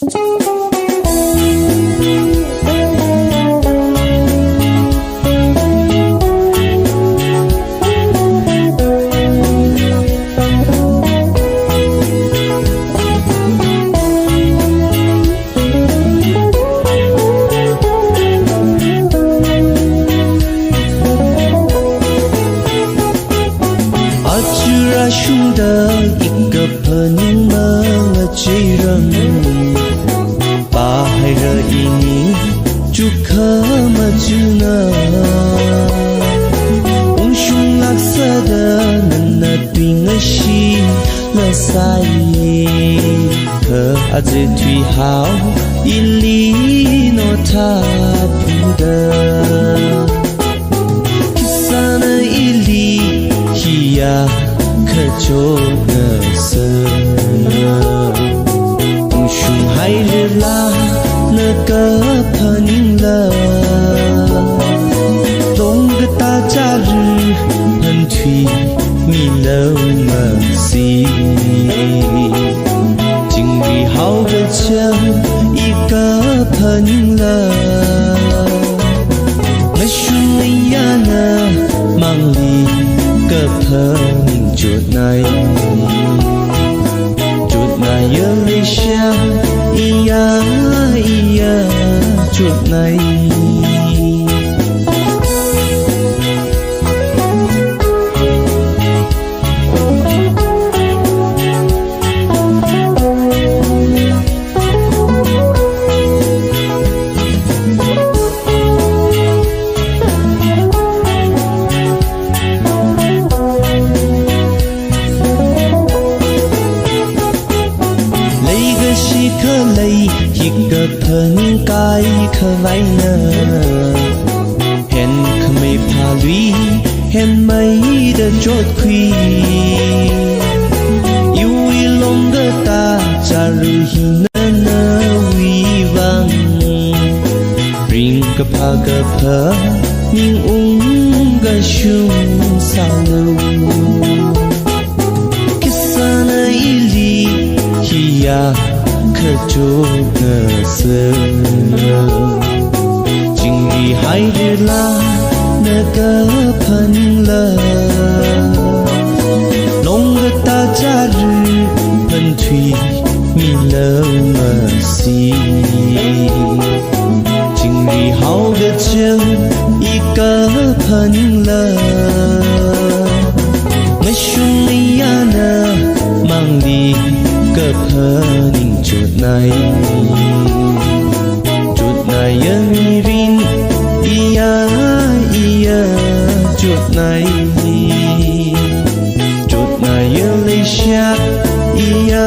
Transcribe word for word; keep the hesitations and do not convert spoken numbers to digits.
Aja rāshungda ika phaningmang acheirang, pāhaira ini chukha machuna. Ungshunglāk sāda nana tuingashila sai, kha aja thuihao ili notha phuda. Khisāna ili hiya kachotna sā. Ungshung hairala na kaphaningla, long katā chara phanthuimilo masi. Chingri haokachang ika phaningla, ngashun ngayāna mangli kaphaning chotnai. Chotnaiya leisha iya, iya chotnai. Leikashi khalei hika phaningkahai khavaina, henkhamei phalui henmeida chotkhui. Iwui long katā chara hina nawui vang ringkaphā kaphaning ungkashung sālu. Khisāna ili hiya kachotna sā. Chingri hairala na kaphaningla, long katā chara phanthuimilo masi. Chingri haokachang ika phaningla, ngashun ngayāna mangli kaphaning chotnai. Chotnaiya mirin iya, iya chotnai. Chotnaiya leisha iya,